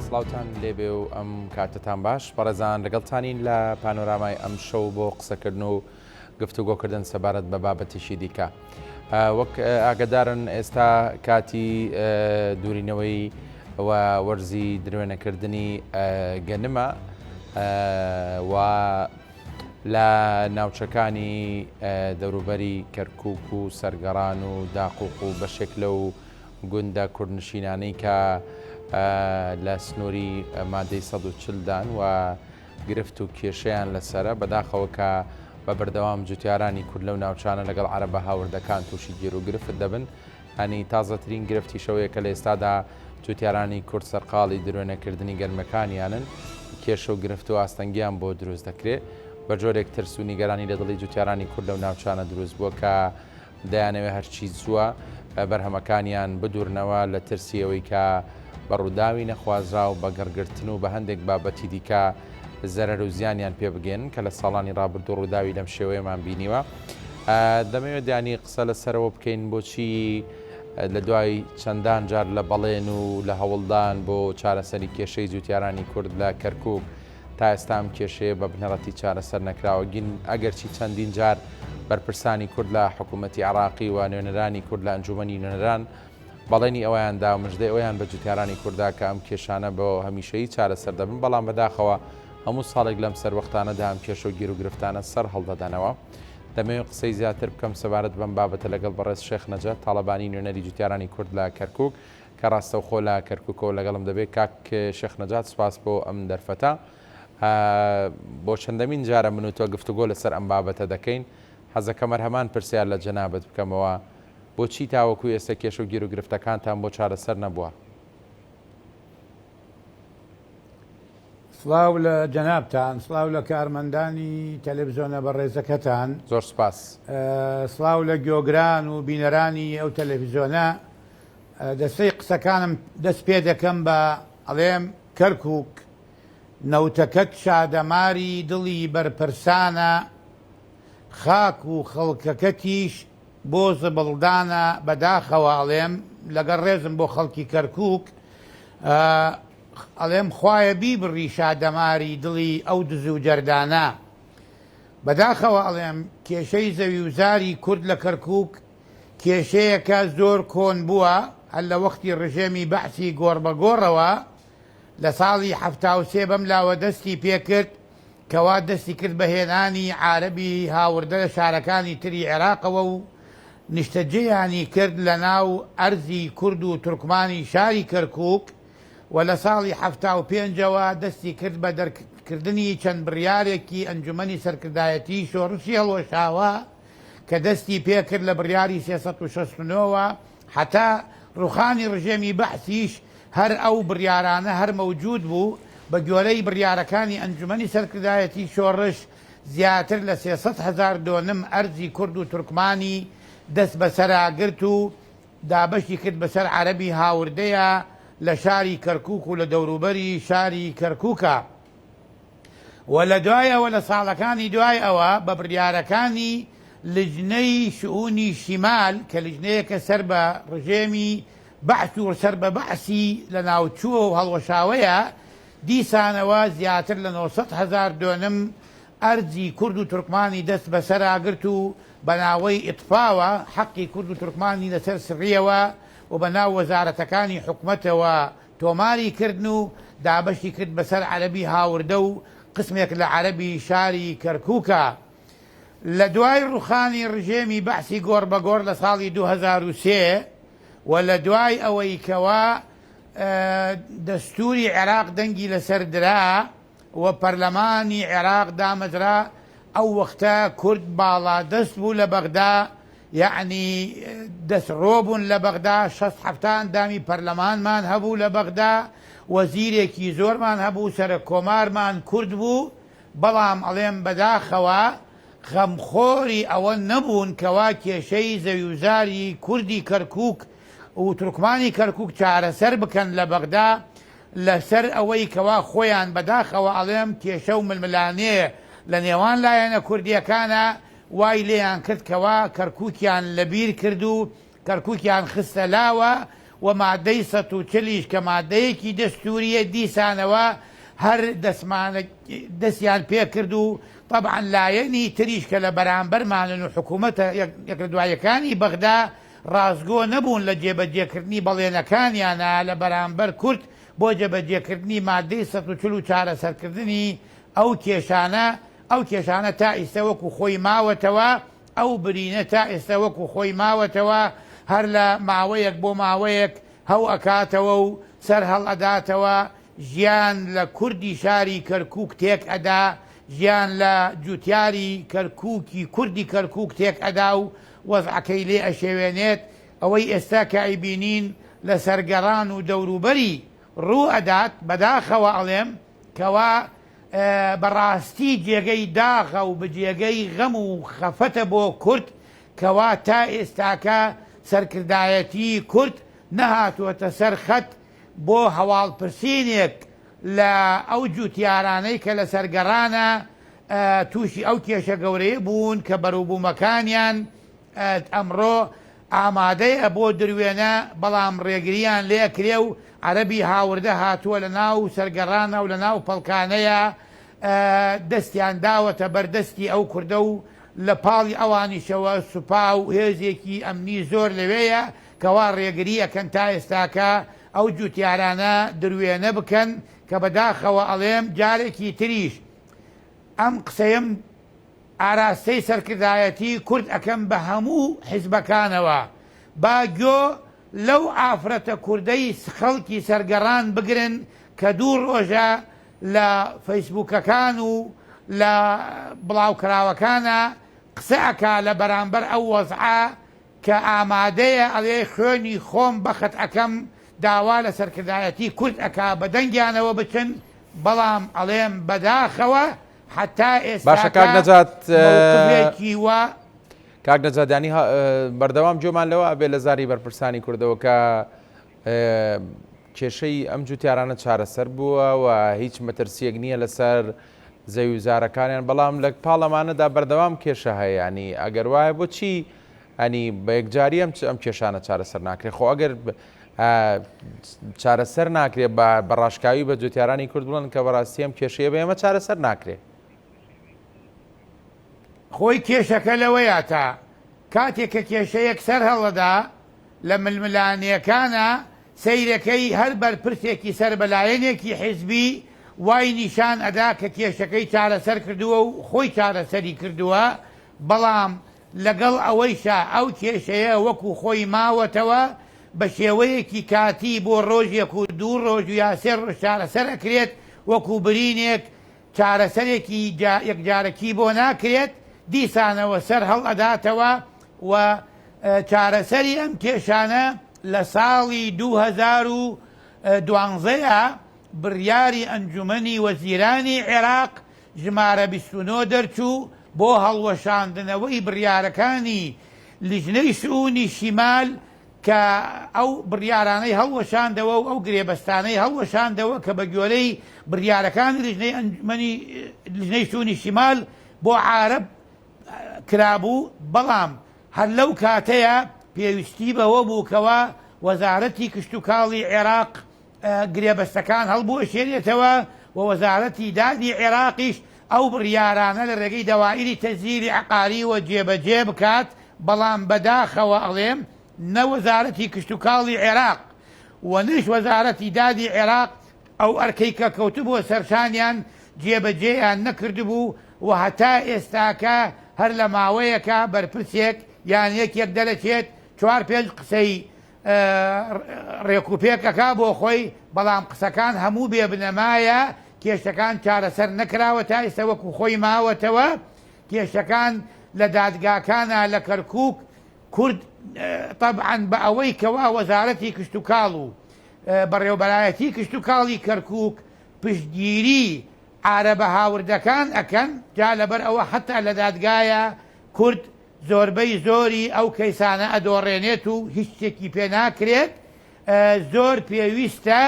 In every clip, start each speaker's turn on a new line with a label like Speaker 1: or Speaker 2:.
Speaker 1: سڵاوتان لێبێ و ئەم کاتتان باش بەڕێزان لەگەڵتانین لە پانۆرامای ئەم شەو بۆ قسەکردن و گفتوگۆکردن سەبارەت بە بابەتێکی دیکە. وەک ئاگدارن ئێستا کاتی دوورینەوەی و وەرزی دروێنەکردنی گەنمە و لە ناوچەکانی دەوروبەری کەرکک و سەرگەڕان و داقوق و بەشێک لەو گوندە کوردنشینانەی کە لە سنووری مادەی 140 دان و گرفت و کێشەیان لەسەرە، بەداخەوە کە بە بەردەوام جوتیارانی کورد لەو ناوچانە لەگەڵ عەرەبە هاوردەکان تووشی گیروگرفت دەبن، هەنی تازەترین گرفتیش ئەوەیە کە لە ئێستادا جوتیارانی کورد سەرقاڵی دروێنەکردنی گەنمەکانیانن، کێشە و گرفت و ئاستەنگیان بۆ دروست دەکرێ، بە جۆرێک ترس و نیگەرانی لە دڵی جوتیارانی کورد لەو ناوچانە دروست بووە کە دەیانەوێت هەرچی زووە بەرهەمەکانیان بدورنەوە لە ترسی ئەوەی کە بە ڕووداوی نەخوازراو، بە گڕگرتن و بە هەندێک بابەتی دیکە زەرەر و زیانیان پێ بگەیەنن کە لە ساڵانی ڕابردوو ڕووداوی لەم شێوەیەمان بینیوە. دەمەوێت یانی قسە لەسەرەوە بکەین بۆچی لە دوای چەندان جار لە بەڵێن و لە هەوڵدان بۆ چارەسەری کێشەی جوتیارانی کورد لە کەرکک تا ئێستا ئەم کێشەیە بە بنەڕەتی چارەسەر نەکراوە، گین ئەگەرچی چەندین جار بەرپرسانی کورد لە حکوومەتی عێراقی و نوێنەرانی کورد لە ئەنجوومەنی نوێنەران بەڵێنی ئەوەیان دا و مژدەی ئەوەیان بە جوتیارانی کورد دا کە ئەم کێشانە بۆ هەمیشەیی چارەسەر دەبن، بەڵام بەداخەوە هەموو ساڵێک لەم سەروەختانەدا ئەم کێشە و گیروگرفتانە سەر هەڵدەدەنەوە. دەمەوێت قسەی زیاتر بکەم سەبارەت بەم بابەتە لەگەڵ بەڕێز شێخ نەجات تاڵەبانی نوێنەری جوتیارانی کورد لە کەرکووک کە ڕاستەوخۆ لە کەرکوکەوە لەگەڵم دەبێت. کاک شێخ نەجات سوپاس بۆ ئەم دەرفەتە. بۆ چەندەمین جارە من و تۆ گفتوگۆ لەسەر ئەم بابەتە دەکەین. حەزەکەم هەر هەمان پرسیار لە جەنابت بکەمەوە. بۆچی تاوەکو ئێستا کێشە و گیروگرفتەکانتان بۆ چارەسەر نەبووە؟
Speaker 2: سڵاو لە جەنابتان، سڵاو لە کارمەندانی تەلەفزیۆنە بەڕێزەکەتان.
Speaker 1: زۆر سوپاس.
Speaker 2: سڵاو لە گۆگران و بینەرانی ئەو تەلەفزیۆنە. دەستەی قسەکانم دەست پێ دەکەم بە ئەڵێم کەرکوک نەوتەکەت شادەماری دڵی بەرپرسانە خاک و خەڵکەکەتیش بۆ زبڵدانە بەداخەوە ئەڵێم لەگەڵ ڕێزم بۆ خەڵکی کەرکوک ئەڵێم خوایە بیبڕی شادەماری دڵی ئەو دز و جەردانە بەداخەوە ئەڵێم کێشەی زەوی و زاری کورد لە کەرکوک کێشەیەکە زۆر کۆن بووە، هەر لە وەختی ڕژێمی بەعسی گۆڕبەگۆڕەوە لە ساڵی 73 بەم لاوە دەستی پێکرد، کەوا دەستی کرد بە هێنانی عارەبی هاوردە لە شارەکانی تری عێراقەوە و نیشتەجێیانی کرد لە ناو ئەرزی کورد و تورکمانی شاری کەرکووک و لە ساڵی 75ەوە دەستی کرد بە دەرکردنی چەند بڕیارێکی ئەنجومەنی سەرکردایەتیی شۆڕشی هەڵوەشاوە. کە دەستی پێکرد لە بڕیاری 369 وە هەتا ڕوخانی ڕژێمی بەعسیش هەر ئەو بڕیارانە هەر مەوجود بوو، بە گۆرەی بڕیارەکانی ئەنجومەنی سەرکردایەتی شۆڕش زیاتر لە 300 هەزار دۆنم ئەرزی کورد و تورکمانی دەست بەسەرا گرت و دابەشی کرد بەسەر عەرەبی هاوردەیا لە شاری کەرکوک و لە دەوروبەری شاری کەرکوکا. و لە دوای ئەوە لە ساڵەکانی دوای ئەوە بە بڕیارەکانی لجنەی شئونی شیمال کە لجنەیەکە سەر بە ڕژێمی بەعس و سەر بە بەعسی لە ناوچووە و هەڵوەشاوەیە دیسانەوە زیاتر لە 900 هەزار دۆنم ئەرزی کورد و تورکمانی دەست بەسەرا گرت و بە ناوەی ئیتفاوە حەقی کورد و تورکمانی لەسەر سڕیەوە و بە ناو وەزارەتەکانی حکومەتەوە تۆماری کردن و دابەشی کرد بەسەر عەرەبی هاوردە و قسمێک لە عەرەبی شاری کەرکوکا. لە دوای ڕوخانی ڕژێمی بەعسی گۆڕبەگۆڕ لە ساڵی 2003 و لە دوای ئەوەی کەوا دەستوری عێراق دەنگی لەسەر درا و پەرلەمانی عێراق دامەزرا، ئەو وەختە کورد باڵادەست بوو لە بەغدا، یەعنی دەستڕۆ بوون لە بەغدا، شەست حەفتا ئەندامی پەرلەمانمان هەبوو لە بەغدا، وەزیرێکی زۆرمان هەبوو، سەرەک کۆمارمان کورد بوو، بەڵام ئەڵێم بەداخەوە غەمخۆری ئەوە نەبوون کەوا کێشەی زەویوزاری کوردی کەرکوک و تورکمانی کەرکوک چارەسەر بکەن لە بەغدا، لەسەر ئەوەی کەوا خۆیان بەداخەوە ئەڵێم کێشە و ململانێ لە نێوان لایەنە کوردیەکانە وای لێیان کرد کەوا کەرکوکیان لەبیر کرد و کەرکوکیان خستە لاوە. و مادەی 140 یش کە مادەیەکی دەستووریە دیسانەوە هەر دەسمانە دەستیان پێکرد و تەبعەن لایەنی تریش کە لە بەرامبەرمانن و حکوومەتە یەک لە دوایەکانی بەغدا ڕاستگۆ نەبوون لە جێبەجێکردنی بەڵێنەکانیانا لە بەرامبەر کورد بۆ جێبەجێکردنی مادەی 140 و چارەسەرکردنی ئەو کێشانە، ئەو کێشانە تا ئیستە وەکو خۆی ماوەتەوە، ئەو برینە تا ئێستا وەکو خۆی ماوەتەوە، هەر لە ماوەیەک بۆ ماوەیەک هەو ئەکاتەوە و سەر هەڵئەداتەوە، ژیان لە کوردی شاری کەرکوک تێک ئەدا، ژیان لە جوتیاری کەرکوکی کوردی کەرکوک تێک ئەدا و وەزعەکەی لێ ئەشێوێنێت، ئەوەی ئێستا کە ئەیبینین لە سەرگەڕان و دەوروبەری ڕوو ئەدات، بەداخەوە ئەڵێم کەوا بەڕاستی جێگەی داخە و بجێگەی غەم و خەفەتە بۆ کورد کەوا تا ئێستاکە سەرکردایەتی کورد نەهاتووەتە سەر خەت بۆ هەواڵپرسینێک لە ئەو جوتیارانەی کە لە سەرگەڕانە تووشی ئەو کێشە گەورەیە بوون کە بەروبوومەکانیان ئەمڕۆ ئامادەیە بۆ دروێنە، بەڵام ڕێگرییان لێ ئەکرێ و عەرەبی هاوردە هاتووە لە ناو سەرگەڕانە و لە ناو پەڵکانەیە دەستیان داوەتە بەر دەستی ئەو کوردە و لە پاڵی ئەوانیشەوە سوپا و هێزێکی ئەمنی زۆر لەوێیە کەوا ڕێگری ئەکەن تا ئێستاکە ئەو جوتیارانە دروێنە بکەن کە بەداخەوە ئەڵێم جارێکی تریش ئەم قسەیەم ئاراستەی سەرکردایەتی کورد ئەکەم بە هەموو حیزبەکانەوە با گۆ لەو ئافرەتە کوردەی خەڵکی سەرگەڕان بگرن کە دوو ڕۆژە لە فەیسبوکەکان و لە بڵاوکراوەکانا قسە ئەکا لە بەرامبەر ئەو وەزعە کە ئامادەیە ئەڵێ خوێنی خۆم بەخت ئەکەم داوا لە سەرکردایەتی کورد ئەکا بە دەنگیانەوە بچن بەڵام ئەڵێم بەداخەوە هەتا
Speaker 1: باشە کاک
Speaker 2: ئێستاکە
Speaker 1: نەجات
Speaker 2: مەوقفێکی وا.
Speaker 1: کاک نەجات یانی بەردەوام گوێمان لەوە ئەبێ لە زاری بەرپرسانی کوردەوە کە کێشەی ئەم جوتیارانە چارەسەر بووە و هیچ مەترسیەک نییە لەسەر زەوی و زارەکانیان بەڵام لە پاڵەمانەدا بەردەوام کێشە هەیە ینی ئەگەر وایە بۆچی ئەنی بە یەکجاری ئەم ئەم کێشانە چارەسەر ناکرێت خۆ ئەگەر چارەسەر ناکرێت بە بەڕاشکاوی بە جوتیارانی کورد بڵن کە بەڕاستی ئەم کێشەیە بە ئێمە چارەسەر ناکرێت.
Speaker 2: خۆی کێشەکە لەوەیە تا کاتێک کە کێشەیەک سەر هەڵەدا لە ململانێکانا سەیرەکەی هەر بەرپرسێکی سەر بە لایەنێکی حیزبی وای نیشان ئەدا کە کێشەکەی چارەسەر کردووە و خۆی چارەسەری کردووە بەڵام لەگەڵ ئەوەیشا ئەو کێشەیە وەکو خۆی ماوەتەوە، بە شێوەیەکی کاتی بۆ ڕۆژێک و دوو ڕۆژ و یا سێ ڕۆژ چارەسەر ئەکرێت، وەکو برینێک چارەسەرێکی یەکجارەکی بۆ ناکرێت، دیسانەوە سەر هەڵئەداتەوە و چارەسەری ئەم کێشانە لە ساڵی 2012 بڕیاری ئەنجومەنی وەزیرانی عێراق ژمارە 29 دەرچوو بۆ هەڵوەشاندنەوەی بڕیارەکانی لیژنەی شئونی شیمال کە ئەو بڕیارانەی هەڵوەشاندەوە و ئەو گرێبەستانەی هەڵوەشاندەوە کە بە گوێرەی بڕیارەکانی لیژنەی ئەنجومەنی لیژنەی شئونی شیمال بۆ عارەب کرابوو، بەڵام هەر لەو کاتەیا پێویستی بەوە بوو کەوا وەزارەتی کشتوکاڵی عێراق گرێبەستەکان هەڵبوەشێنێتەوە و وەزارەتی دادی عێراقیش ئەو بڕیارانە لە ڕێگەی دەوائیری تەسجیلی عەقاریوە جێبەجێ بکات، بەڵام بەداخەوە ئەڵێم نە وەزارەتی کشتوکاڵی عێراق و نەش وەزارەتی دادی عێراق ئەو ئەرکەی کە کەوتبووە سەرشانیان جێبەجێیان نەکردبوو و هەتا ئێستاکە هەر لە ماوەیەکە بەرپرسێک یان یەکێک دەرەچێت چوار پێنج قسەی ڕێکوپێک ئەکا بۆ خۆی، بەڵام قسەکان هەموو بێ بنەمایە، کێشەکان چارەسەر نەکراوە تا ئیستا وەکو خۆی ماوەتەوە، کێشەکان لە دادگاکانا لە کەرکوک کورد تەبعەن بە ئەوەی کەوا وەزارەتی کشتوکاڵ و بەڕێوبەرایەتی کشتوکاڵی کەرکوک پشتگیری عارەبە هاوردەکان ئەکەن، جا لەبەر ئەوە حەتا لە دادگایە کورد زۆربەی زۆری ئەو کەیسانە ئەدۆڕێنێت و هیچ شتێکی پێ ناکرێت، زۆر پێویستە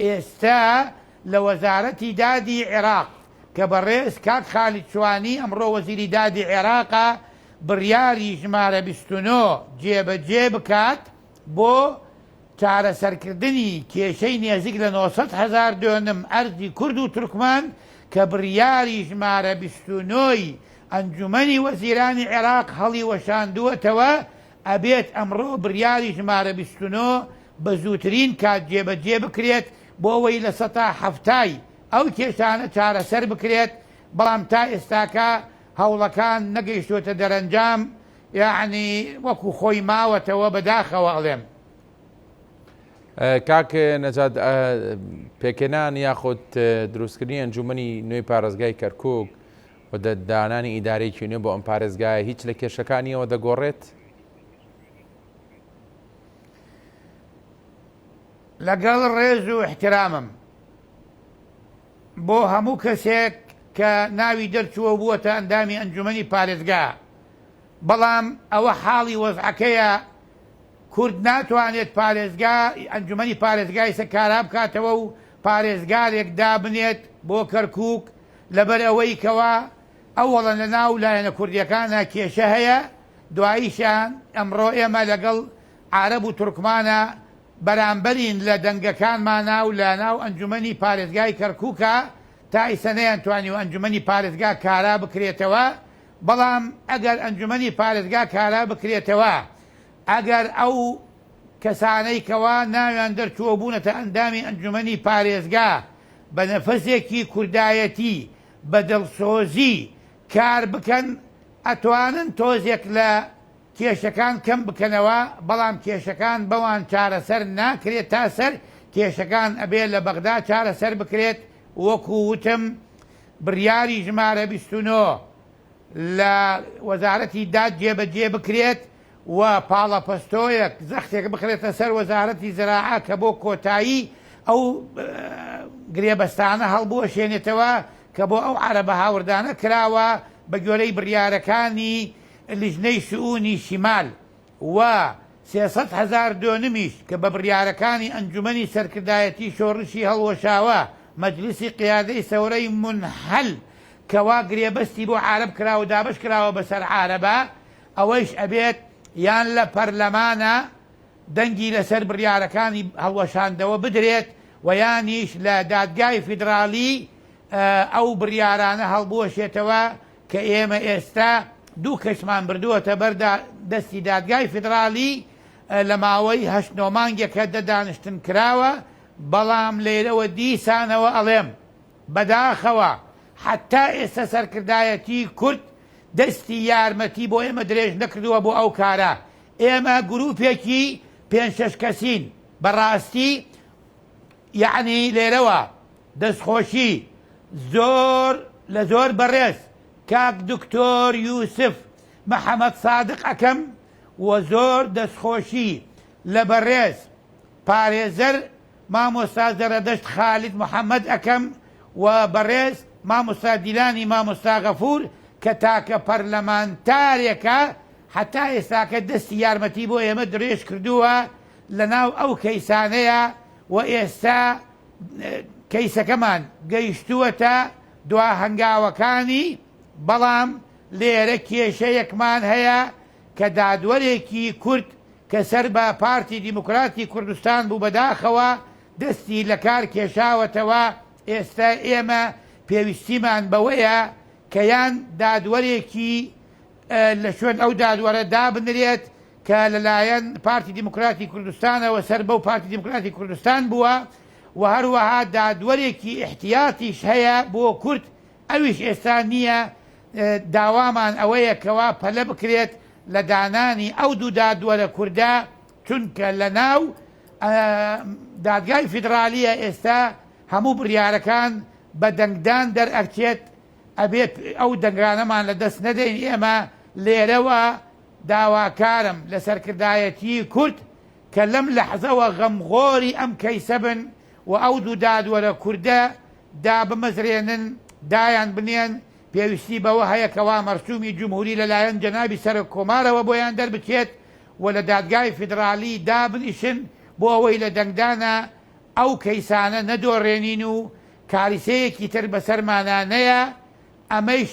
Speaker 2: ئێستا لە وەزارەتی دادی عێراق کە بەڕێز کاک خالید شوانی ئەمڕۆ وەزیری دادی عێراقە بڕیاری ژمارە 29 جێبەجێ بکات بۆ. چارەسەرکردنی کێشەی نێزیک لە 900 هەزار دۆنم ئەرزی کورد و تورکمان کە بڕیاری ژمارە 29 ی ئەنجومەنی وەزیرانی عێراق هەڵیوەشاندووەتەوە، ئەبێت ئەمڕۆ بڕیاری ژمارە 29 بە زووترین کات جێبەجێ بکرێت بۆ ئەوەی لە سەتا حەفتای ئەو کێشانە چارەسەر بکرێت، بەڵام تا ئێستاکە هەوڵەکان نەگەیشتووەتە دەرەنجام، یەعنی وەکو خۆی ماوەتەوە بەداخەوە ئەڵێم.
Speaker 1: کاک نەجات پێکهێنان یاخود دروستکردنی ئەنجومەنی نوێی پارێزگای کەرکوک و دانانی ئیدارەیەکی نوێ بۆ ئەم پارێزگایە هیچ لە کێشەکانیەوە دەگۆڕێت؟
Speaker 2: لەگەڵ ڕێز و احترامم بۆ هەموو کەسێک کە ناوی دەرچووە و بووەتە ئەندامی ئەنجومەنی پارێزگا، بەڵام ئەوە حاڵی وەزعەکەیە، کورد ناتوانێت پارێزگا ئەنجومەنی پارێزگای سە کارا بکاتەوە و پارێزگارێک دابنێت بۆ کەرکوک لەبەر ئەوەی کەوا ئەوەڵەن لە ناو لایەنە کوردیەکانا کێشە هەیە دواییشیان ئەمڕۆ ئێمە لەگەڵ عارەب و تورکمانا بەرامبەرین لە دەنگەکانمانا و لە ناو ئەنجومەنی پارێزگای کەرکوکا تا ئیسە نەیانتوانیوە ئەنجومەنی پارێزگا کارا بکرێتەوە بەڵام ئەگەر ئەنجومەنی پارێزگا کارا بکرێتەوە ئەگەر ئەو کەسانەی کەوا ناویان دەرچووە بوونەتە ئەندامی ئەنجومەنی پارێزگا بە نەفەسێکی کوردایەتی بە دڵسۆزی کار بکەن ئەتوانن تۆزێک لە کێشەکان کەم بکەنەوە، بەڵام کێشەکان بەوان چارەسەر ناکرێت تا سەر کێشەکان ئەبێ لە بەغدا چارەسەر بکرێت، وەکو وتم بڕیاری ژمارە 29 لە وەزارەتی داد جێبەجێ بکرێت و پاڵەپەستۆیەک زەختێک بخرێتە سەر وەزارەتی زراعە کە بۆ کۆتایی ئەو گرێبەستانە هەڵبوەشێنێتەوە کە بۆ ئەو عەرەبە هاوردانە کراوە بە گوێرەی بڕیارەکانی لیژنەی شئونی شیمال و 300 هەزار دۆنمیش کە بە بڕیارەکانی ئەنجومەنی سەرکردایەتی شۆڕشی هەڵوەشاوە، مەجلیسی قیادەی سەورەی مونحەل، کەوا گرێبەستی بۆ عارەب کراوە دابەش کراوە بەسەر عارەبا، ئەوەیش ئەبێت یان لە پەرلەمانا دەنگی لەسەر بڕیارەکانی هەڵوەشاندەوە بدرێت و یانیش لە دادگای فیدراڵی ئەو بڕیارانە هەڵبوەشێتەوە کە ئێمە ئێستا دوو کەسمان بردووەتە بەر دەستی دادگای فیدراڵی لە ماوەی هەشت نۆ مانگێکە دە دانیشتن کراوە، بەڵام لێرەوە دیسانەوە ئەڵێم بەداخەوە حەتا ئێستا سەرکردایەتی کورد دەستی یارمەتی بۆ ئێمە درێژ نەکردووە بۆ ئەو کارە، ئێمە گروپێکی پێنج شەش کەسین بەڕاستی یەعنی لێرەوە دەستخۆشی زۆر لە زۆر بەڕێز کاک دکتۆر یوسف محەمەد سادق ئەکەم و زۆر دەستخۆشی لە بەڕێز پارێزەر مامۆستا زەرەدەشت خالید محەمەد ئەکەم و بەڕێز مامۆستا دیلانی مامۆستا غەفور کە تاکە پەرلەمانتارێکە هەتا ئێستاکە دەستی یارمەتی بۆ ئێمە درێژ کردووە لەناو ئەو کەیسانەیە و ئێستا کەیسەکەمان گەیشتووەتە دوا هەنگاوەکانی، بەڵام لێرە کێشەیەکمان هەیە کە دادوەرێکی کورد کە سەر بە پارتی دیموکراتی کوردستان بوو بەداخەوە دەستی لەکار کێشاوەتەوە، ئێستا ئێمە پێویستیمان بەوەیە کە یان دادوەرێکی لە شوێن ئەو دادوەرە دابنرێت کە لەلایەن پارتی دیموکراتی کوردستانەوە سەر بەو پارتی دیموکراتی کوردستان بووە و هەروەها دادوەرێکی ئیحتیاتیش هەیە بۆ کورد ئەویش ئێستا نییە، داوامان ئەوەیە کەوا پەلە بکرێت لە دانانی ئەو دوو دادوەرە کوردە چونکە لەناو دادگای فیدرالیە ئێستا هەموو بڕیارەکان بە دەنگدان دەرئەچێت ئەبێت ئەو دەنگانەمان لە دەست نەدەین ئێمە لێرەوە داواکارم لە سەرکردایەتیی کورد کە لەم لەحزەوە غەمخۆری ئەم کەیسە بن و ئەو دوو دادوەرە کوردە دابمەزرێنن، دایان بنێن، پێویستی بەوە هەیە کەوا مەرسومی جمهوری لە لایەن جەنابی سەرۆک کۆمارەوە بۆیان دەربچێت و لە دادگای فیدرالی دابنیشن بۆ ئەوەی لە دەنگدانا ئەو کەیسانە نەدۆڕێنین و کاریسەیەکی تر بەسەرمانا نەیە، ئەمەیش.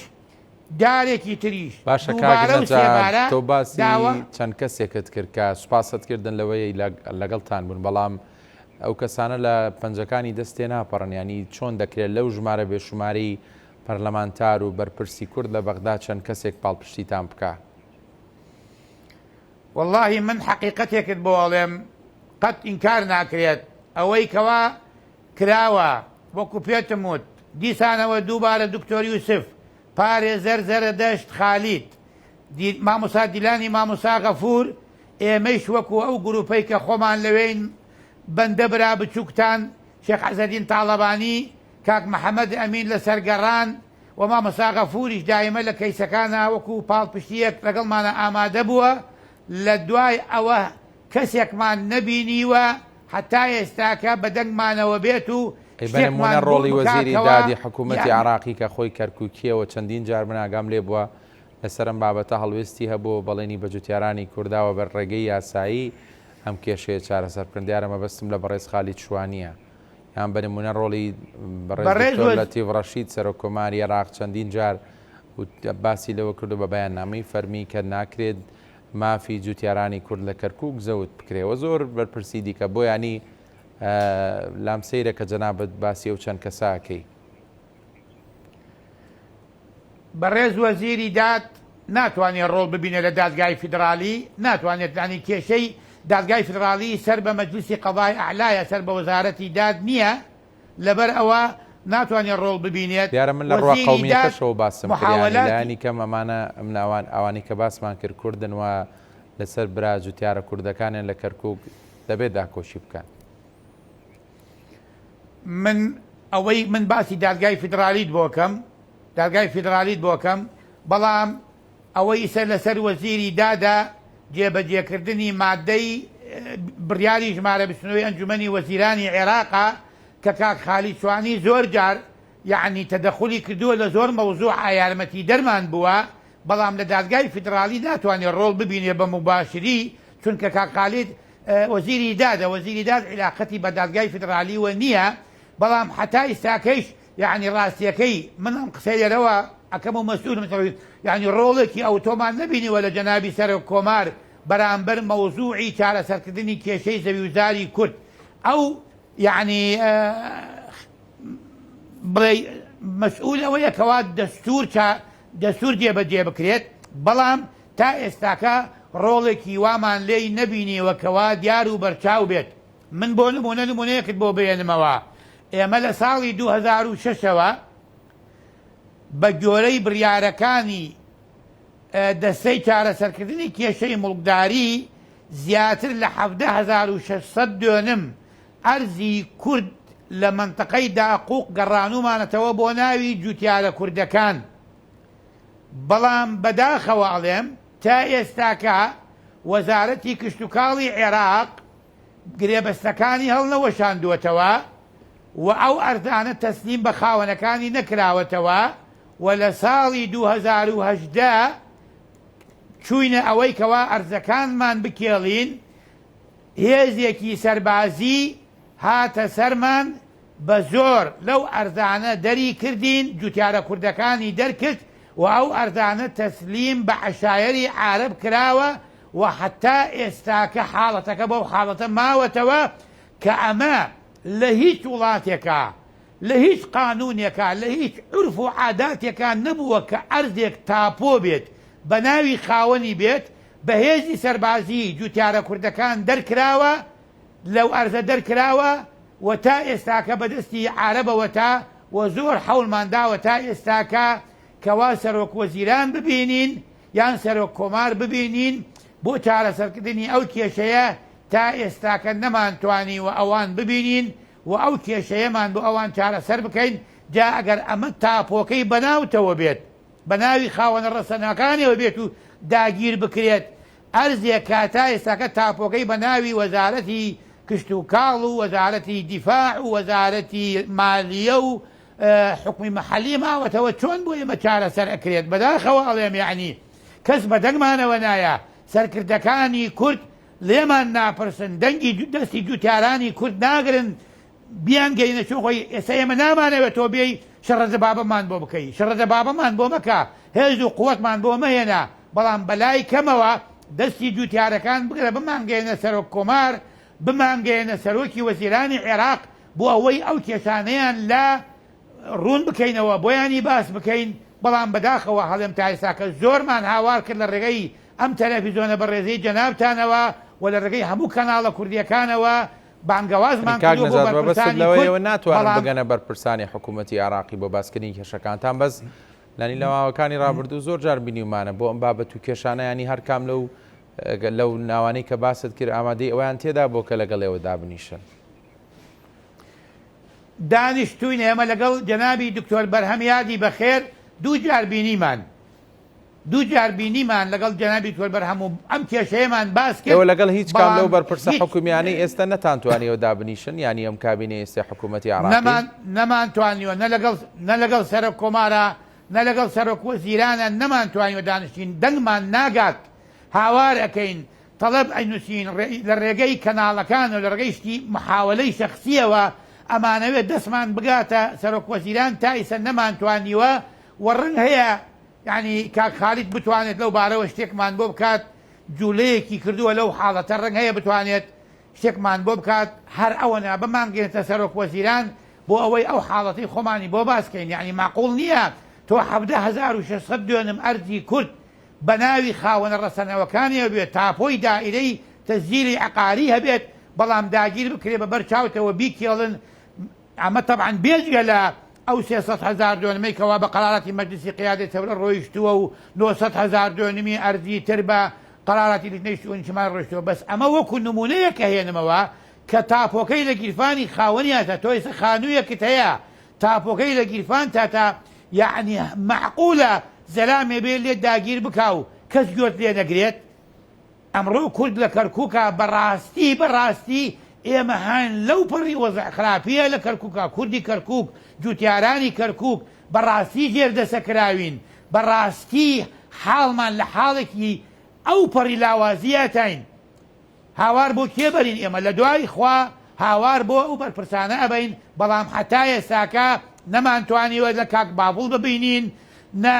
Speaker 2: جارێکی تریش
Speaker 1: باشە کاک
Speaker 2: دووبارە و
Speaker 1: نەجات
Speaker 2: سێبارە
Speaker 1: تۆ باسی
Speaker 2: داوا.
Speaker 1: چەند کەسێکت کرد کە سوپاست کردن لەوەی لەگەڵتان بوون بەڵام ئەو کەسانە لە پەنجەکانی دەست تێناپەڕن یانی چۆن دەکرێت لەو ژمارە بێشومارەی پەرلەمانتار و بەرپرسی کورد لە بەغدا چەند کەسێک پاڵپشتیتان بکا؟
Speaker 2: وەڵاهی من حەقیقەتێکت بۆ ئەڵێم قەت ئینکار ناکرێت ئەوەی کەوا کراوە وەکو پێتم وت دیسانەوە دووبارە دکتۆر یوسف پارێزەر زەرەدەشت خالید مامۆسا دیلانی مامۆسا غەفور ئێمەیش وەکو ئەو گروپەی کە خۆمان لەوێین بەندە برا بچوکتان شێخ عزەدین تاڵەبانی کاک محەمەد ئەمین لە سەرگەڕان و مامۆستا غەفوریش دایمە لە کەیسەکانا وەکو پاڵپشتیەک لەگەڵمانا ئامادە بووە، لە دوای ئەوە کەسێکمان نەبینیوە هەتا ئێستاکە بە دەنگمانەوە بێت و
Speaker 1: ئەی بە
Speaker 2: شتێکمان
Speaker 1: نموونە
Speaker 2: بۆ
Speaker 1: ڕۆڵی
Speaker 2: بکا
Speaker 1: وەزیری
Speaker 2: کەوا
Speaker 1: دادی حکوومەتی
Speaker 2: یان.
Speaker 1: عێراقی کە خۆی کەرکووکییە و چەندین جار من ئاگام لێ بووە لەسەر ئەم بابەتە هەڵوێستی هەبووە و بەڵێنی بە جوتیارانی کورد داوە بە ڕێگەی یاسایی ئەم کێشەیە چارەسەر بکەن دیارە مەبەستم لە بەڕێز خالید شوانییە. یان بە نموونە ڕۆڵی بەڕێز
Speaker 2: بەڕێز
Speaker 1: دکتۆر
Speaker 2: وەز.
Speaker 1: لەتیف ڕەشید سەرۆک کۆماری عێراق چەندین جار باسی لەوە کردو بە بەیاننامەی فەرمی کە ناکرێت مافی جوتیارانی کورد لە کەرکوک زەوت بکرێ و زۆر بەرپرسی دیکە بۆ یانی لام سەیرە کە جەنابت باسی ئەو چەند کەسە ئەکەی.
Speaker 2: بەڕێز وەزیری داد ناتوانێت ڕۆڵ ببینێت لە دادگای فیدڕالی، ناتوانێت یانی کێشەی دادگای فیدڕالی سەر بە مەجلیسی قەزای ئەعلایە سەر بە وەزارەتی داد نییە، لەبەر ئەوە ناتوانێت ڕۆڵ ببینێت،
Speaker 1: دیارە من لە ڕوە
Speaker 2: وەزیری داد
Speaker 1: قەومیەکەشەوە باسم کرد یانی
Speaker 2: محاوەلاتی.
Speaker 1: لایەنی کەم ئەمانە من ئەوان ئەوانەی کە باسمان کرد کوردن و لەسەر برا جوتیارە کوردەکانیان لە کەرکوک دەبێت داکۆکی بکەن.
Speaker 2: من ئەوەی من باسی دادگای فیدرالیت بۆ کەم دادگای فیدرالیت بۆ کەم بەڵام ئەوەی ئیسە لەسەر وەزیری دادە جێبەجێکردنی مادەی بڕیاری ژمارە 29 ئەنجومەنی وەزیرانی عێراقە کە کاک خالید شوانی زۆر جار یەعنی تەدەخولی کردووە لە زۆر مەوزوعا یارمەتی دەرمان بووە بەڵام لە دادگای فیدرالی ناتوانێت ڕۆڵ ببینێ بە موباشری چونکە کاک خالید وەزیری دادە، وەزیری داد عیلاقەتی بە دادگای فیدرالیوە نییە، بەڵام هەتا ئیستاکەیش یەعنی ڕاستیەکەی من ئەم قسەی لێرەوە ئەکەم و مەسئولم یەعنی ڕۆڵێکی ئەوتۆمان نەبینیوە لە جەنابی سەرۆک کۆمار بەرامبەر مەوزوعی چارەسەرکردنی کێشەی زەویوزاری کورد ئەو یەعنی بڵێی مەسئول ئەوەیە کەوا دەستور دەستور جێبەجێ بکرێت بەڵام تا ئێستاکە ڕۆڵێکی وامان لێی نەبینیوە کەوا دیار و بەرچاو بێت. من بۆ نموونە نموونەیەکت بۆ بهێنمەوە، ئێمە لە ساڵی 2006 ەوە بە گۆرەی بڕیارەکانی دەستەی چارەسەرکردنی کێشەی موڵکداری زیاتر لە 17600 دۆنم ئەرزی کورد لە مەنتەقەی داقوق گەڕانوومانەتەوە بۆ ناوی جووتیارە کوردەکان. بەڵام بەداخەوە ئەڵێم تا ئێستاکە وەزارەتی کشتوکاڵی عێراق گرێبەستەکانی هەڵنەوەشاندووەتەوە و ئەو ئەرزانە تەسلیم بە خاوەنەکانی نەکراوەتەوە و لە ساڵی 2018 چووینە ئەوەی کەوا ئەرزەکانمان بکێڵین هێزێکی سەربازی هاتە سەرمان بە زۆر لەو ئەرزانە دەری کردین، جوتیارە کوردەکانی دەرکرد و ئەو ئەرزانە تەسلیم بە عەشایەری عارەب کراوە و حەتا ئێستاکە حاڵەتەکە بەو حاڵەتە ماوەتەوە کە ئەمە لە هیچ وڵاتێکا لە هیچ قانونێکا لە هیچ عورف و عاداتێکا نەبووە کە ئەرزێک تاپۆ بێت بە ناوی خاوەنی بێت بە هێزی سەربازی جوتیارە کوردەکان دەرکراوە لەو ئەرزە دەرکراوە و تا ئێستاکە بە دەستی عارەبەوەتە و زۆر حەولمان داوە تا ئێستاکە کەوا سەرۆک وەزیران ببینین یان سەرۆک کۆمار ببینین بۆ چارەسەرکردنی ئەو کێشەیە تا ئێستاکە نەمانتوانیوە ئەوان ببینین و ئەو کێشەیەمان بۆ ئەوان چارەسەر بکەین جا ئەگەر ئەمە تاپۆکەی بەناوتەوە بێت بە ناوی خاوەنە ڕەسەنەکانیەوە بێت و داگیر بکرێت ئەرزێک کە تا ئێستاکە تاپۆکەی بە ناوی وەزارەتی کشتوکاڵ و وەزارەتی دیفاع و وەزارەتی مالیە و حکومی مەحەلی ماوەتەوە چۆن بۆ ئێمە چارەسەر ئەکرێت بەداخەوە ئەڵێم یەعنی کەس بە دەنگمانەوە نایە سەرکردەکانی کورد لێمان ناپرسن دەنگی دەستی جوتیارانی کورد ناگرن بیانگەینە چۆن خۆی ئێستا ئێمە نامانەوێت تۆ بێی شەڕە دەبابەمان بۆ بکەی شەڕە دەبابەمان بۆ مەکە. هێز و قوتمان بۆ مەهێنە، بەڵام بەلای کەمەوە دەستی جوتیارەکان بگرە بمانگەیەنە سەرۆک کۆمار، بمانگەیەنە سەرۆکی وەزیرانی عێراق بۆ ئەوەی ئەو کێشانەیان لا ڕوون بکەینەوە بۆیانی باس بکەین، بەڵام بەداخەوە هەڵێم تا ئێستاکە زۆرمان هاوار کرد لە ڕێگەی ئەم تەلەفیزۆنە بەڕێزەی جەنابتانەوە و لە ڕێگەی هەموو کەناڵە کوردییەکانەوە بانگەوازمان
Speaker 1: کاک
Speaker 2: کردووە بۆ
Speaker 1: نەژاد مەبەستت
Speaker 2: بەرپرسانی
Speaker 1: لەوەیە
Speaker 2: کورد
Speaker 1: ئێوە ناتوانن
Speaker 2: بەڵام
Speaker 1: بگەنە بەرپرسانی حکوومەتی عێراقی بۆ باسکردنی کێشەکانتان بەس لانی لە ماوەکانی ڕابردوو زۆر جار بینیومانە بۆ ئەم بابەت و کێشانە ینی هەر کام لەو لەو ناوانەی کە باست کرد ئامادەی ئەویان تێدا بۆ کە لەگەڵ ئێوە دابنیشن.
Speaker 2: دانیشتووین ئێمە لەگەڵ جەنابی دکتۆر بەرهەم یادی بەخێر دوو جار بینیمان دوو جار بینیمان لەگەڵ جەنابی دکتۆر بەرهەم و ئەم کێشەیەمان باس کرد
Speaker 1: ئێوە لەگەڵ هیچ کام
Speaker 2: بەڵام
Speaker 1: لەو بەرپرسە
Speaker 2: هیچ
Speaker 1: حکومیانەی ئێستا نەتانتوانیوە دابنیشن یانی ئەم کابینەی ئێستای حکوومەتی عێراقی؟
Speaker 2: نەمان نەمانتوانیوە نە لەگەڵ نە لەگەڵ سەرۆک کۆمارا نە لەگەڵ سەرۆک وەزیرانە نەمانتوانیوە دانیشتین دەنگمان ناگات هاوار ئەکەین تەڵەب ئەنوسین لە ڕێگەی کەناڵەکان و لە ڕێگەی شتی محاوەلەی شەخسیەوە ئەمانەوێت دەستمان بگاتە سەرۆک وەزیران تا ئیسە نەمانتوانیوە و ڕەنگ هەیە یانی کاک خالید بتوانێت لەو بارەوە شتێکمان بۆ بکات جولەیەکی کردووە لەو حاڵەتە ڕەنگ هەیە بتوانێت شتێکمان بۆ بکات هەر ئەوەنا بمانگەێنێتە سەرۆک وەزیران بۆ ئەوەی ئەو حاڵەتەی خۆمانی بۆ باس کەین یانی ماقوڵ نییە تۆ 17,600 دۆنم ئەرزی کورد بە ناوی خاوەنە ڕەسەنەوەکانیەوە بێت، تاپۆی دائیرەی تەسجیلی عەقاری هەبێت، بەڵام داگیر بکرێت بە بەر چاوتەوە بیکێڵن، ئەمە تەبعەن بێجگە لە ئەو 300 هەزار دۆنمەی کەوا بە قەراراتی مەجلسی قیادەی سەورە ڕۆیشتووە و 900 هەزار دۆنمی ئەرزی تر بە قەراراتی لیژنەی شئونی شمال ڕۆیشتووە، بەس ئەمە وەکو نموونەیەک ئەهێنمەوە کە تاپۆکەی لە گیرفانی خاوەنیاتە، تۆ ئێستا خانوویەکت هەیە تاپۆکەی لە گیرفانتاتە یەعنی مەعقولە زەلامێ بێ لێت داگیر بکا و کەس گوێت لێ نەگرێت؟ ئەمڕۆ کورد لە کەرکوکا بەڕاستی بەڕاستی ئێمە هاین لەو پەڕی وەزع خراپیە لە کەرکوکا کوردی کەرکوک جوتیارانی کەرکوک بەڕاستی ژێر دەسە کراوین بەڕاستی حاڵمان لە حاڵێکی ئەو پەڕی لاوازیاتاین هاوار بۆ کێ بەرین ئێمە لە دوای خوا هاوار بۆ ئەو بەرپرسانە ئەبەین بەڵام حەتا ئێستاکە نەمان توانیوە نە کاک باڤڵ ببینین نە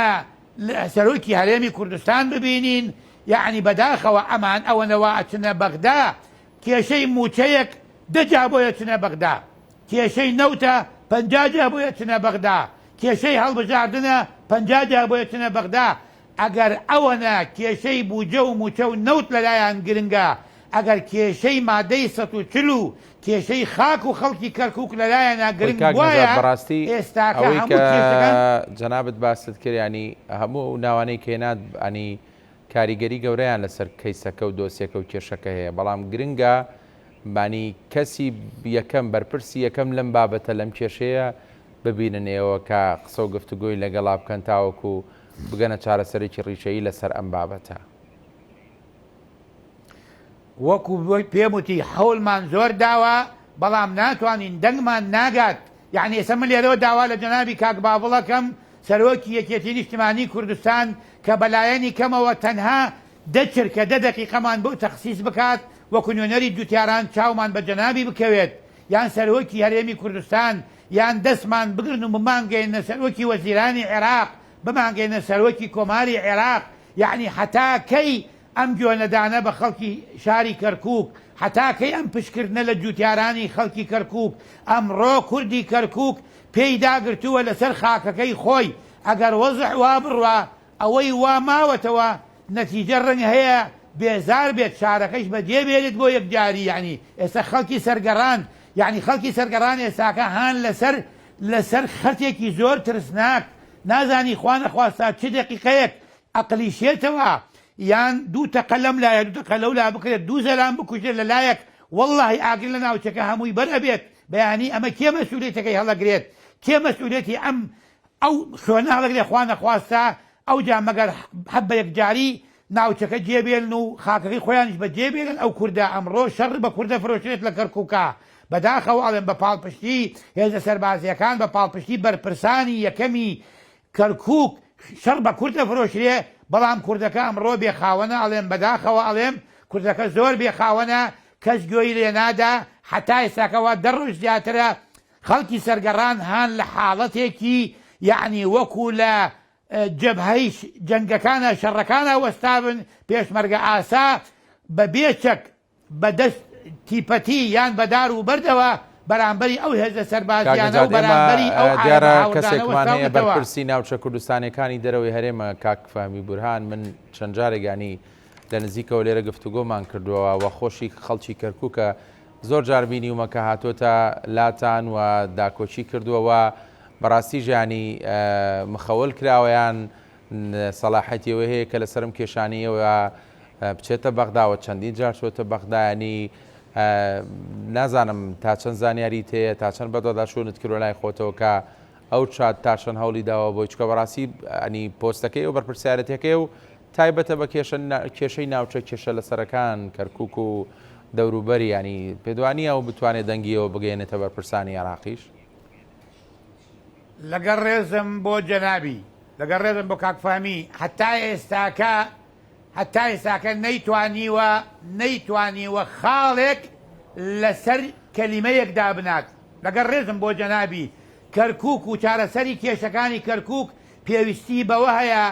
Speaker 2: سەرۆکی هەرێمی کوردستان ببینین یەعنی بەداخەوە ئەمان ئەوەنە وا ئەچنە بەغدا کێشەی موچەیەک دە جا بۆی ئەچنە بەغدا کێشەی نەوتە 50 جا بۆی ئەچنە بەغدا کێشەی هەڵبژاردنە 50 جا بۆی ئەچنە بەغدا ئەگەر ئەوەنە کێشەی بوجە و موچە و نەوت لەلایان گرنگە، ئەگەر کێشەی مادەی 140 و کێشەی خاک و خەڵکی کەرکوک لەلایانا
Speaker 1: خۆی
Speaker 2: گرنگ
Speaker 1: کاک نەژاد
Speaker 2: بوایە،
Speaker 1: بەڕاستی
Speaker 2: ئێستاکە
Speaker 1: ئەوەی
Speaker 2: هەموو
Speaker 1: کە
Speaker 2: کێشەکان.
Speaker 1: جەنابت باست کرد یانی هەموو ئەو ناوانەی کە هێنات ینی کاریگەری گەورەیان لەسەر کەیسەکە و دۆسیەکە و کێشەکە هەیە بەڵام گرنگە بانی کەسی یەکەم بەرپرسی یەکەم لەم بابەتە لەم کێشەیە ببینن ئێوە کە قسە و گفتوگۆی لەگەڵا بکەن تاوەکو بگەنە چارەسەرێکی ڕیشەیی لەسەر ئەم بابەتە.
Speaker 2: وەکو پێم وتی حەولمان زۆر داوە بەڵام ناتوانین دەنگمان ناگات یەعنی ئێستا من لێرەوە داوا لە جەنابی کاک باڤڵ ئەکەم سەرۆکی یەکێتی نیشتمانی کوردستان کە بەلایەنی کەمەوە تەنها دە چرکە دە دەقیقەمان بۆ تەخسیس بکات وەکو نوێنەری جوتیاران چاومان بە جەنابی بکەوێت یان سەرۆکی هەرێمی کوردستان یان دەستمان بگرن و بمانگەیەننە سەرۆکی وەزیرانی عێراق بمانگەینە سەرۆکی کۆماری عێراق یەعنی هەتا کەی ئەم گوێنەدانە بە خەڵکی شاری کەرکوک هەتا کەی ئەم پشتکردنە لە جوتیارانی خەڵکی کەرکوک ئەمڕۆ کوردی کەرکوک پێی داگرتووە لەسەر خاکەکەی خۆی ئەگەر وەزع وا بڕوا ئەوەی وا ماوەتەوە نەتیجە ڕەنگ هەیە بێزار بێت شارەکەش بەجێ بێلێت بۆ یەکجاری یەعنی ئێستا خەڵکی سەرگەڕان یەعنی خەڵکی سەرگەڕان ئێستاکە هان لەسەر لەسەر خەتێکی زۆر ترسناک نازانی خوا نەخواستە چ دەقیقەیەک ئەقلی شێتەوە یان دوو تەقە لەم لایە دوو تەقە لەو لا بکرێت دوو زەلام بکوژرێت لە لایەک وەڵڵاهی ئاگر لە ناوچەکە هەمووی بەر ئەبێت بەیانی ئەمە کێ مەسئولیەتەکەی هەڵەگرێت کێ مەسئولیەتی ئەم ئەو خوێنە هەڵەگرێ خوا نەخواستە ئەوجا مەگەر هەر بە یەکجاری ناوچەکە جێ بێلن و خاکەکەی خۆیانیش بە جێ بێلن ئەو کوردە ئەمڕۆ شەڕ بە کوردە فرۆشرێت لە کەرکوکا بەداخەوە ئەڵێم بە پاڵپشتی هێزە سەربازیەکان بە پاڵپشتی بەرپرسانی یەکەمی کەرکوک شەڕ بە کورد ئەفرۆشرێ بەڵام کوردەکە ئەمڕۆ بێ خاوەنە ئەڵێم بەداخەوە ئەڵێم کوردەکە زۆر بێ خاوەنە کەس گوێی لێ نادا حەتا ئێستاکە وا دە ڕۆژ زیاترە خەڵکی سەرگەڕان هان لە حاڵەتێکی یەعنی وەکو لە. جەبهەی جەنگەکانا شەڕەکانا وەستابن، پێشمەرگە ئاسا بە بێ چەک بە دەست تیپەتی یان بە دار و بەردەوە بەرامبەری ئەو هێزە
Speaker 1: کاک
Speaker 2: سەربازیانە
Speaker 1: نەجات
Speaker 2: و
Speaker 1: ئێمە
Speaker 2: بەرامبەری ئەو عارەبە
Speaker 1: دیارە
Speaker 2: هاوردانە
Speaker 1: کەسێکمان هەیە
Speaker 2: وەستاونەتەوە.
Speaker 1: بەرپرسی ناوچە کوردستانیەکانی دەرەوەی هەرێمە کاک فەهمی بورهان من چەند جارێک یانی لە نزیکەوە لێرە گفتوگۆمان کردووە و خۆشی خەڵکی کەرکووکە زۆر جار بینیومە کە هاتۆتە لاتان و داکۆکی کردووە و بەڕاستی ژیانی مخەول کراوە یان سەڵاحەتی ئەوەی هەیە کە لەسەرم کێشانیەوە بچێتە بەغداوە چەندین جار چۆتە بەغدایانی نازانم تا چەند زانیاری تەیە تا چەند بەدواداچوونت کردوە لای خۆتەوە کە ئەو چات تا چەند هەوڵی داوە بۆی چکە بەڕاستی ئەنی پۆستەکەی و بەرپرسیارەتەکەی و تایبەتە بە کێشە کێشەی ناوچە کێشە لەسەرەکان کەرکک و دەوروبەری ینی پێدوانیە و بتوانێت دەنگیەوە بگەێنێتە بەرپرسانی عێراقیش.
Speaker 2: لەگەڵ ڕێزم بۆ جەنابی، لەگەڵ ڕێزم بۆ کاک فەهمی، هەتا ئێستاکە هەتا ئێستاکە نەیتوانیوە نەیتوانیوە خاڵێک لەسەر کەلیمەیەک دابنات، لەگەڵ ڕێزم بۆ جەنابی، کەرکوک و چارەسەری کێشەکانی کەرکوک پێویستی بەوە هەیە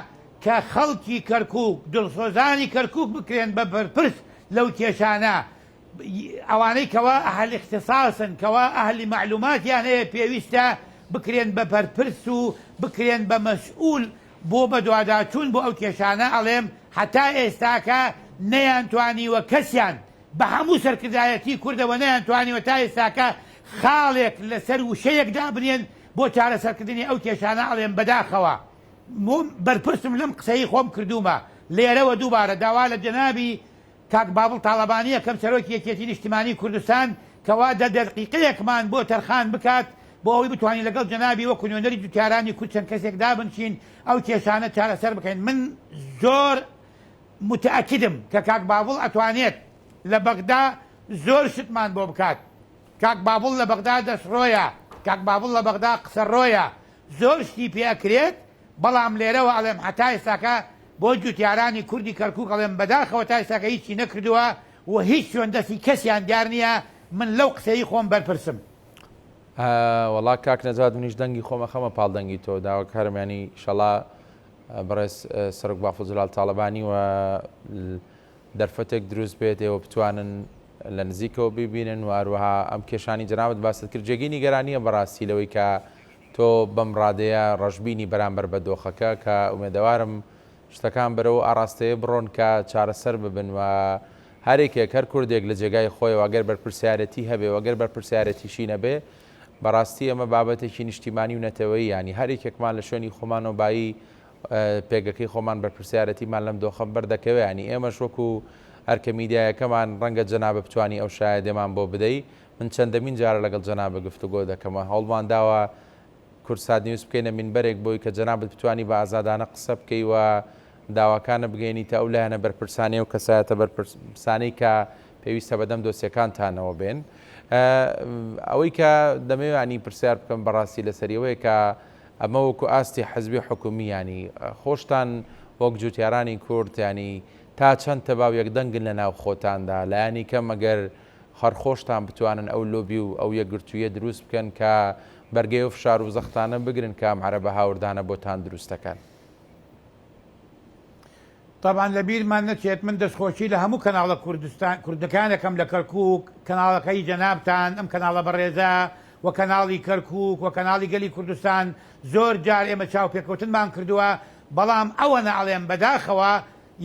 Speaker 2: کە خەڵکی کەرکوک، دڵسۆزانی کەرکوک بکرێن بە بەرپرس لەو کێشانە، ئەوانەی کەوا ئەهل ئیختیساسن، کەوا ئەهلی مەعلوماتیان هەیە پێویستە بکرێن بە بەرپرس و بکرێن بە مەسئول بۆ بەدواداچوون بۆ ئەو کێشانە، ئەڵێم هەتا ئێستاکە نەیانتوانیوە کەسیان بە هەموو سەرکردایەتی کوردەوە نەیانتوانیوە تا ئێستاکە خاڵێک لەسەر وشەیەک دابنێن بۆ چارەسەرکردنی ئەو کێشانە، ئەڵێم بەداخەوە بەرپرسم لەم قسەی خۆم کردوومە لێرەوە دووبارە داوا لە جەنابی کاک باڤڵ تاڵەبانی یەکەم سەرۆکی یەکێتی نیشتیمانی کوردستان کەوا دە دەقیقەیەکمان بۆ تەرخان بکات بۆ ئەوەی بتوانین لەگەڵ جەنابی وەکو نوێنەری جوتیارانی کورد چەند کەسێک دابنشین ئەو کێشانە چارەسەر بکەین من زۆر متەئەکیدم کە کاک باڤڵ ئەتوانێت لە بەغدا زۆر شتمان بۆ بکات کاک باڤڵ لە بەغدا دەستڕۆیە کاک باڤڵ لە بەغدا قسەڕۆیە زۆر شتی پێ ئەکرێت بەڵام لێرەوە ئەڵێم هەتا ئێستاکە بۆ جوتیارانی کوردی کەرکوک ئەڵێم بەداخەوە تا ئێستاکە هیچی نەکردووە و هیچ شوێن دەستی کەسیان دیار نییە من لەو قسەی خۆم بەرپرسم.
Speaker 1: وەڵا کاک نەجات منیش دەنگی خۆم ئەخەمە پاڵ دەنگی تۆ داواکارم یانی ئیشەڵا بەڕێز سەرۆک بافڵ جەلال تاڵەبانی و دەرفەتێک دروست بێت ئێوە بتوانن لە نزیکەوە بیبینن و هەروەها ئەم کێشانی جەنابت باست کرد جێگەی نیگەرانییە بەڕاستی لەوەی کە تۆ بەم ڕادەیە ڕەشبینی بەرامبەر بە دۆخەکە کە ئومێدەوارم شتەکان بەرەو ئاڕاستەیە بڕۆن کە چارەسەر ببن و هەرێکێک هەر کوردێک لە جێگای خۆیەوە گەر بەرپرسیارەتی هەبێ و گەر بەرپرسیارەتیشی نەبێ بەڕاستی ئەمە بابەتێکی نیشتیمانی و نەتەوەیی یانی هەرێکێکمان لە شوێنی خۆمانەوە بایی پێگەکەی خۆمان بەرپرسیارەتیمان لەم دۆخە بەردەکەوێ ینی ئێمەش وەکو ئەرکە میدیایەکەمان ڕەنگە جەنابە بتانی ئەو شایەدێمان بۆ بدەی من چەندەمین جارە لەگەڵ جەنابت گفتوگۆ دەکەم و هەوڵمان داوە کوردسات نیوز بکەینە مینبەرێک بۆی کە جەنابت بتوانی بە ئازادانە قسە بکەی و داواکانە بگەینیتە ئەو لایەنە بەرپرسانەی و کەسایەتە بەرپرسانەی کە پێویستە بەدەم دۆسیەکانتانەوە بێن. ئەوەی کە دەمەوێ پرسیار بکەم بەڕاستی لەسەری ئەوەیە کە ئەمە وەکو ئاستی حزبی حکومی ینی خۆشتان وەک جوتیارانی کورد ینی تا چەند تەبا و یەکدەنگن لە ناو خۆتاندا لایەنی کەم ئەگەر هەر خۆشتان بتوانن ئەو لۆبی و ئەو یەکگرتوویە دروست بکەن کە بەرگەی ئەو فشار و زەختانە بگرن کە ئەم عەرەبە هاوردانە بۆتان دروست دەکەن.
Speaker 2: تەبعەن لە بیرمان نەچێت من دەستخۆشی لە هەموو کەناڵە کوردستان کوردەکان ئەکەم لە کەرکوک کەناڵەکەی جەنابتان ئەم کەناڵە بەڕێزە و کەناڵی کەرکوک و کەناڵی گەلی کوردستان زۆر جار ئێمە چاوپێکەوتنمان کردووە بەڵام ئەوەنە ئەڵێم بەداخەوە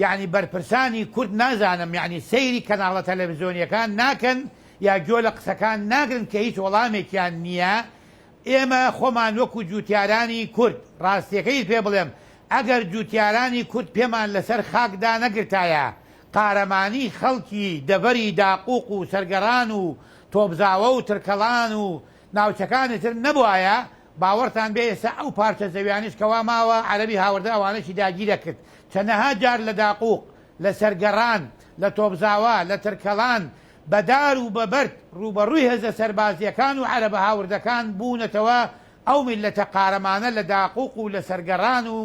Speaker 2: یەعنی بەرپرسانی کورد نازانم یەعنی سەیری کەناڵە تەلەفزیۆنیەکان ناکەن یا گۆ لە قسەکان ناگرن کە هیچ وەڵامێکیان نیە ئێمە خۆمان وەکو جوتیارانی کورد ڕاستیەکەیت پێ بڵێم ئەگەر جوتیارانی کورد پێمان لەسەر خاک دانەگرتایە قارەمانی خەڵکی دەڤەری داقوق و سەرگەڕان و تۆپزاوە و ترکەڵان و ناوچەکانی تر نەبوایە باوەڕتان بێ ئێستا ئەو پارچە زەویانەش کەوا ماوە عەرەبی هاوردە ئەوانەشی داگیرەکرد چەنەها جار لە داقوق لە سەرگەڕان لە تۆپزاوا لە ترکەڵان بە دار و بە بەرد ڕووبەڕووی هێزە سەربازیەکان و عەرەبە هاوردەکان بوونەتەوە ئەو میللەتە قارەمانە لە داقوق و لە سەرگەڕان و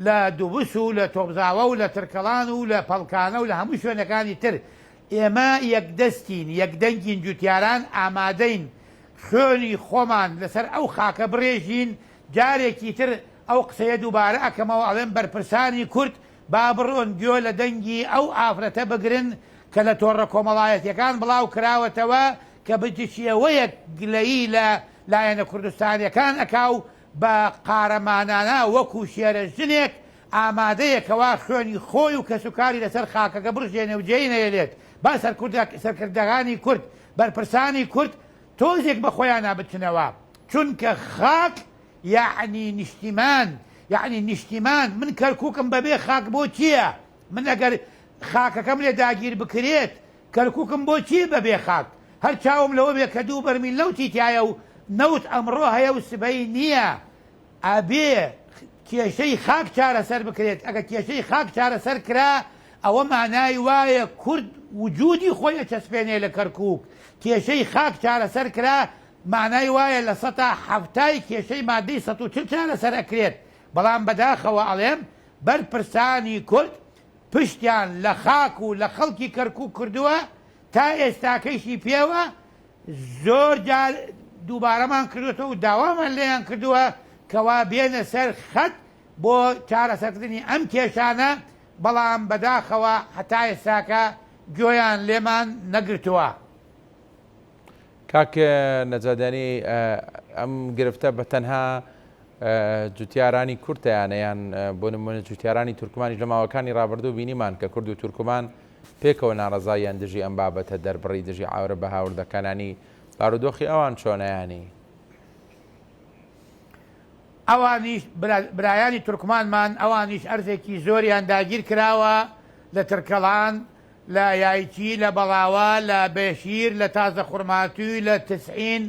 Speaker 2: لە دوبس و لە تۆپزاوە و لە ترکەڵان و لە پەڵکانە و لە هەموو شوێنەکانی تر ئێمە یەکدەستین یەکدەنگین جوتیاران ئامادەین خوێنی خۆمان لەسەر ئەو خاکە بڕێژین، جارێکی تر ئەو قسەیە دووبارە ئەکەمەوە ئەڵێم بەرپرسانی کورد با بڕۆن گوێ لە دەنگی ئەو ئافرەتە بگرن کە لە تۆڕە کۆمەڵایەتیەکان بڵاو کراوەتەوە کە بجشێوەیەک گلەیی لە لایەنە کوردستانیەکان ئەکا و بە قارەمانانە وەکو شێرە ژنێک ئامادەیە کەوا خوێنی خۆی و کەسوکاری لەسەر خاکەکە بڕژێنێ و جێی نەیەلێت. با سەرکردەکانی کورد، بەرپرسانی کورد تۆزێک بە خۆیانا بچنەوە، چونکە خاک یەعنی نیشتیمان، یەعنی نیشتیمان، من کەرکوکم بەبێ خاک بۆ چییە؟ من ئەگەر خاکەکەم لێ داگیر بکرێت، کەرکوکم بۆ چییە بەبێ خاک؟ هەر چاوم لەوە بێ کە دوو بەرمیل نەوتی تیایە و نەوت ئەمڕۆ هەیە و سبەی نییە. ئەبێ کێشەی خاک چارەسەر بکرێت، ئەگەر کێشەی خاک چارەسەر کرا ئەوە مانای وایە کورد وجودی خۆی ئەچەسپێنێ لە کەرکوک، کێشەی خاک چارەسەر کرا مانای وایە لە سەتا حەفتای کێشەی مادەی 140 چارەسەر ئەکرێت، بەڵام بەداخەوە ئەڵێم بەرپرسانی کورد پشتیان لە خاک و لە خەڵکی کەرکوک کردووە تا ئێستاکەیشی پێوە زۆر جار دووبارەمان کردووەتەوە و داوامان لێیان کردووە کەوا بێنە سەر خەت بۆ چارەسەرکردنی ئەم کێشانە، بەڵام بەداخەوە هەتا ئێستاکە گوێیان لێمان نەگرتووە.
Speaker 1: کاک نەجادیانی ئەم گرفتە بە تەنها جوتیارانی کورد هەیانە یان بۆ نمونە جوتیارانی تورکمانیش لە ماوەکانی ڕابردوو بینیمان کە کورد و تورکمان پێکەوە ناڕەزاییان دژی ئەم بابەتە دەربڕی دژی عەرەبە هاوردەکەنانی بارودۆخی ئەوان چۆنە یانی؟
Speaker 2: ئەوانیش برایانی تورکمانمان ئەوانیش ئەرزێکی زۆریان داگیر کراوە لە ترکەڵان لە یایچی لە بەڵاوە لە بێشیر لە تازە خورماتوی لە تسعین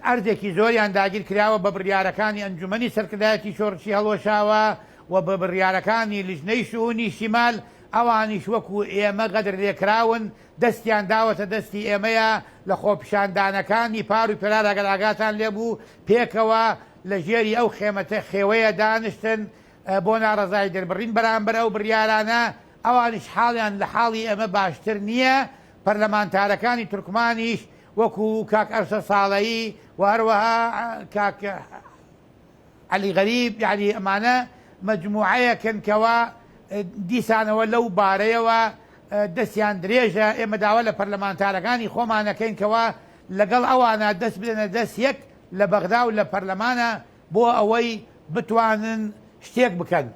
Speaker 2: ئەرزێکی زۆریان داگیر کراوە بە بڕیارەکانی ئەنجومەنی سەرکردایەتی شۆڕشی هەڵوەشاوە و بە بڕیارەکانی لیژنەی شئونی شیمال ئەوانیش وەکو ئێمە غەدر لێکراون، دەستیان داوەتە دەستی ئێمەیە، لە خۆپیشاندانەکانی پار و پێرار ئەگەر ئاگاتان لێبوو پێکەوە لە ژێری ئەو خێمەتە خێوەیە دانیشتن بۆ ناڕەزایی دەربڕین بەرامبەر ئەو بڕیارانە، ئەوانیش حاڵیان لە حاڵی ئێمە باشتر نییە، پەرلەمانتارەکانی تورکمانیش وەکو کاک ئەرشە ساڵەیی و هەروەها کاک. عەلی غەریب، یەعنی ئەمانە مەجموعەیەکن کەوا دیسانەوە لەو بارەیەوە دەستیان درێژە، ئێمە داوا لە پەرلەمانتارەکانی خۆمان ئەکەین کەوا لەگەڵ ئەوانە دەست بدەنە دەست یەک لە بەغدا و لە پەرلەمانە بۆ ئەوەی بتوانن شتێک بکەن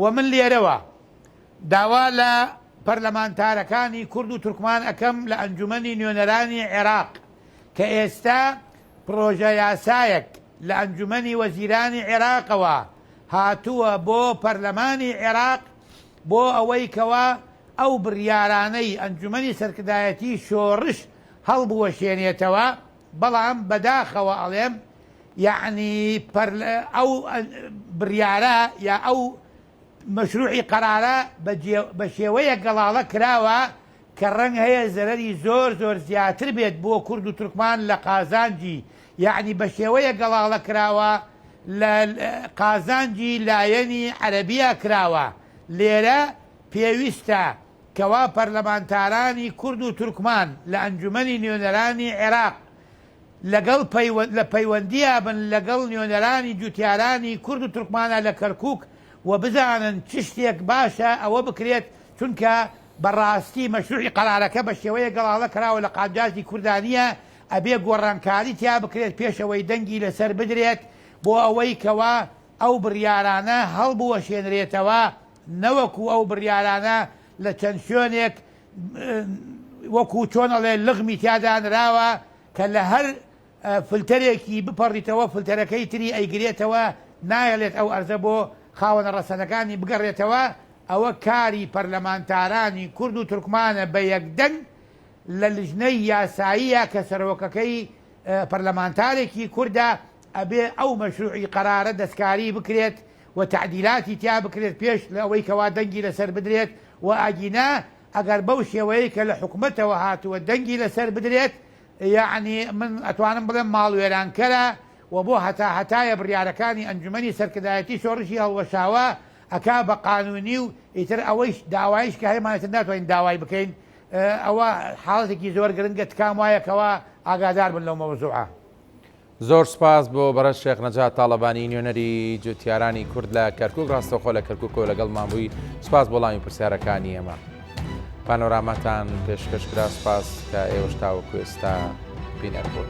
Speaker 2: و من لێرەوە داوا لە پەرلەمانتارەکانی کورد و تورکمان ئەکەم لە ئەنجومەنی نوێنەرانی عێراق کە ئێستا پڕۆژە یاسایەک لە ئەنجومەنی وەزیرانی عێراقەوە هاتووە بۆ پەرلەمانی عێراق بۆ ئەوەی کەوا ئەو بڕیارانەی ئەنجومەنی سەرکردایەتی شۆڕش هەڵبوەشێنێتەوە، بەڵام بەداخەوە ئەڵێم یەعنی ئەو بڕیارە یا ئەو مەشروعی قەرارە بە شێوەیەک گەڵاڵە کراوە کە ڕەنگ هەیە زەرەری زۆر زۆر زیاتر بێت بۆ کورد و تورکمان لە قازانجی، یەعنی بە شێوەیەک گەڵاڵە کراوە لە قازانجی لایەنی عەرەبیا کراوە، لێرە پێویستە کەوا پەرلەمانتارانی کورد و تورکمان لە ئەنجومەنی نوێنەرانی عێراق لەگەڵ لە پەیوەندیا بن لەگەڵ نوێنەرانی جوتیارانی کورد و تورکمانا لە کەرکوک و بزانن چ شتێک باشە ئەوە بکرێت چونکە بە ڕاستی مەشروعی قەرارەکە بە شێوەیەک گەڵاڵە کراوە لە قانجازی کوردا نییە ئەبێ گۆڕانکاری تیا بکرێت پێش ئەوەی دەنگی لەسەر بدرێت بۆ ئەوەی کەوا ئەو بڕیارانە هەڵبوەشێنرێتەوە نەوەکو ئەو بڕیارانە لە چەند شوێنێک وەکو چۆن ئەڵێ لغمی تیا دانراوە کە لە هەر فلتەرێکی بپەڕیتەوە فلتەرەکەی تری ئەیگرێتەوە نایەڵێت ئەو ئەرزە بۆ خاوەنە ڕەسەنەکانی بگەڕێتەوە، ئەوە کاری پەرلەمانتارانی کورد و تورکمانە بە یەکدەنگ لە لجنەی یاساییە کە سەرۆکەکەی پەرلەمانتارێکی کوردە ئەبێ ئەو مەشروعی قەرارە دەستکاری بکرێت و تەعدیلاتی تیا بکرێت پێش لە ئەوەی کەوا دەنگی لەسەر بدرێت و ئەگینا ئەگەر بەو شێوەیەی کە لە حکومەتەوە هاتووە دەنگی لەسەر بدرێت یەعنی من ئەتوانم بڵێم ماڵوێرانکەرە و بۆ هەتا هەتایە بڕیارەکانی ئەنجومەنی سەرکردایەتی شۆڕشی هەڵوەشاوە ئەکا بە قانونی و ئیتر ئەوەیش داوایش کە هەیمان ئیتر ناتوانین داوای بکەین ئەوە حاڵەتێکی زۆر گرنگە تکام وایە کەوا ئاگادار بن لەو مەوزوعە.
Speaker 1: زۆر سوپاس بۆ بەڕێز شێخ نەجات تاڵەبانی نوێنەری جوتیارانی کورد لە کەرکوک ڕاستەوخۆ لە کەرکوکەوە لەگەڵمان بووی سوپاس بۆ وەڵامی پرسیارەکانی ئێمە پانۆراماتان پێشکەش کرا سوپاس کە ئێوەش تاوەکو ئێستا بینەر بوون.